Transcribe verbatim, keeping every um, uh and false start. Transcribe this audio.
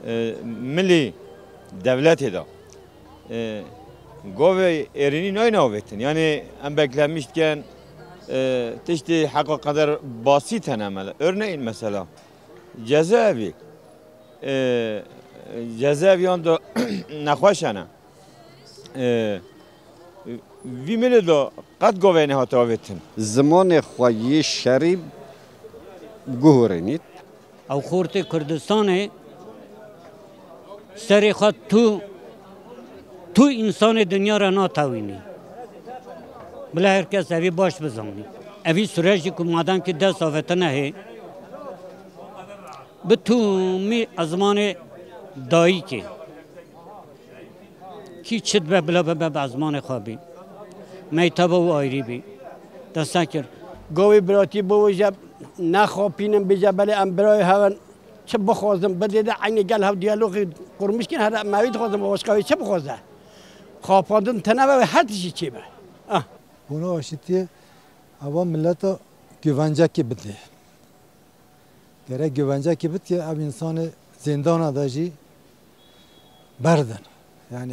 E, milî devletê de, e, govê êrînî nayne avêtin. Yani em beklemiş dikin, e, tiştê heqa qeder basît hene mele. Örneğin mesela, cezaevi. E, cezaeviyan de nexweş hene. E, vî milê de qet govê nehate avêtin. Zimanê xwe yê şerî guhurênît. Ew xortê Kurdistanê serê xwe tu, tu însanê dinya re natewînî. Bila her kes evî baş bizanî. Evî sûrecî ku madem ki dest avêtine hê, bi tûmî ezmanê dayikê. Kî çi dibe bila bibe bi ezmanê xwe bî. Meyteba û ayrî bî. Dest nekir. Govê biratî bivêje, nexapînin, bêje belê em birayê hev in. Çi bixwazin bidê de eynî gel hev diyalogê qurmîş kin, here me wî dixwazin, başqa wê çi bixwaze? Xapandin tune be, wê her tiştî çêbe. Ah. Bona aşitiyê eva mileta güvencekê bidê. Gerek güvencekê bidkê ev însanê zêndana de jî berdin. Yani